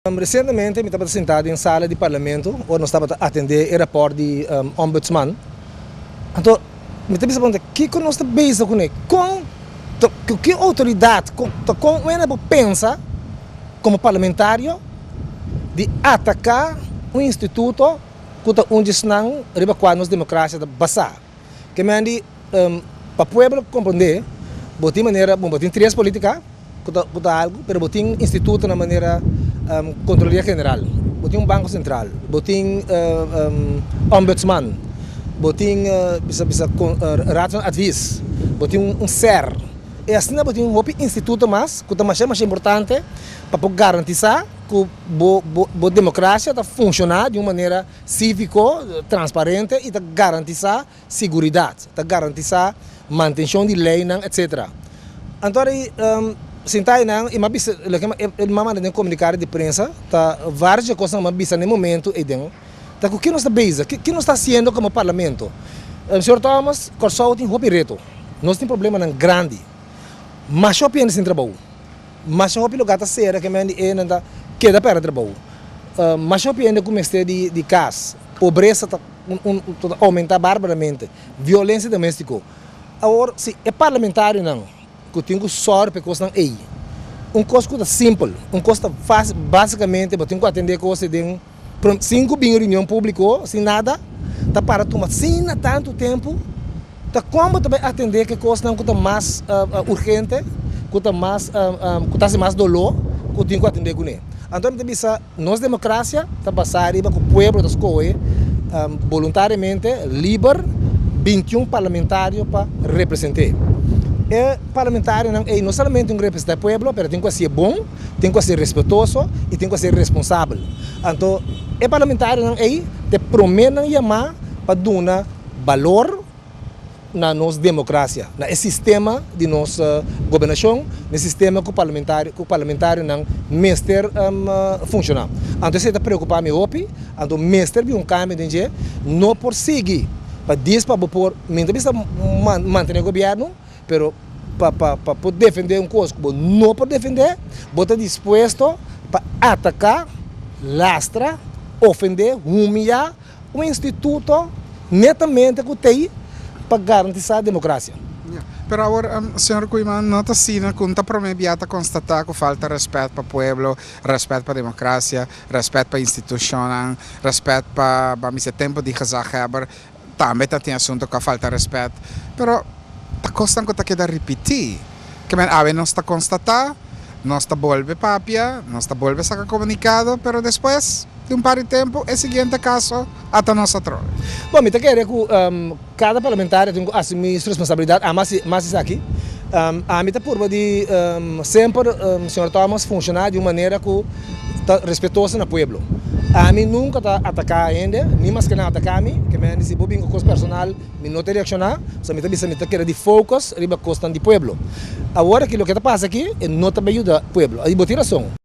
Resientemente mi tabata sintá den sala di parlamento ora nos tabata atendé e rapòrt di Ombudsman. Anto mi ta bisa pregunta kiko nos ta bezig kuné? Kon ta ku ki outoridat ta kon wende bo pensa komo parlamentario di ataká un instituto ku ta un di esnan riba kua nos demokrasia ta basá? Ke men di pa pueblo komprondé bo tin manera bo tin tres politika ku ta ku ta algu pero bo tin institutonan manera Kontroloria General, bo tin un Banko Sentral, bo tin Ombudsman, bo tin bisa bisa Raad van Advies, bo tin un ser e asina bo tin hopi instituto mas ku ta masha masha importante pa por garantisá ku bo bo demokrasia ta funshoná di un manera Síviko, transparente i ta garantisá siguridat, ta garantisá mantenshon di leinan etc. Anto ari sinta einan i m'a bisa loke e m'a manda den komunikado di prensa ta vários di e kosnan m'a bisa na e momento eiden ta ku ke nos ta bezig, ke nos ta hasiendo komo parlamento. Señor Thomas, Kòrsou tin hopi reto, nos tin problemanan grandi, masha hopi hende sin trabou. Masha hopi lugar ta sera ke men di e nan ta keda perde trabou. Masha hopi hende ku mester di kas. Pobresa ta ta oumenta barbaramente. Violensia domestiko. Awor si e parlamentarionan ku tin ku sòru pa e kosnan ei, un kos ku ta simpel, un kos ta fásil, basikamente bo tin ku atendé kos den sin ku bin reunion públiko, sin nada, ta para tuma asina tantu tempu. Ta kon bo ta bai atendé ku e kosnan ku ta mas urgente, ku ta mas ku ta hasi mas doló, ku tin ku atendé kuné? Anto mi ta bisa nos demokrasia ta basá riba ku pueblo ta skohe boluntariamente, liber, 21 parlamentario pa represent'é. E parlamentarionan ei no solamente tin ku representá e pueblo, pero tin ku hasié bon, tin ku hasié respetuoso i tin ku hasié responsabel. Anto e parlamentarionan ei ta e proménan yamá pa duna balor na nos demokrasia, na e sistema di nos gobernashon, na e sistema ku parlamentario ku parlamentarionan mester funshoná. Anto esei ta preokupá mi hopi, anto mester bin un kambio den dje, no por sigui pa dis pa bo por, mi no ta bisa mantené gobièrnu, pero pa pa pa por defendé un kos ku bo no por defendé, bo ta dispuesto pa ataká, lastra, ofendé, humiyá Un instituto netamente ku t'ei pa garantisá demokrasia. Pero awor, señor Koeiman, no ta asina ku un ta promé bia ta konstatá ku falta rèspèt pa pueblo, rèspèt pa demokrasia, rèspèt pa institushonnan, rèspèt pa, ban bisa, tempu di gezaghebber tambe ta tin asuntu ku a falta rèspèt. Pero ta kosnan ku ta keda ripití. Ke men awe nos ta konstatá, nos ta bolbe papia, nos ta bolbe saka komunikado, pero despues. Di un par di tempu e siguiente kaso a ta nos atrobe. Bon, mi ta kere ku kada parlamentario tin ku asumí su responsabilidat a mas mas esaki. Ami ta purba di semper señor Thomas funshoná di un manera ku ta respetuoso na pueblo. Ami nunka ta ataká hende, ni maske nan ataká mi, ke men di si bo bin ku kos personal mi no ta reakshoná, pasobra mi ta bisa mi ta kere di focus riba kosnan di pueblo. Awor aki loke ta pasa aki e no ta bai yuda pueblo. I bo tin rason.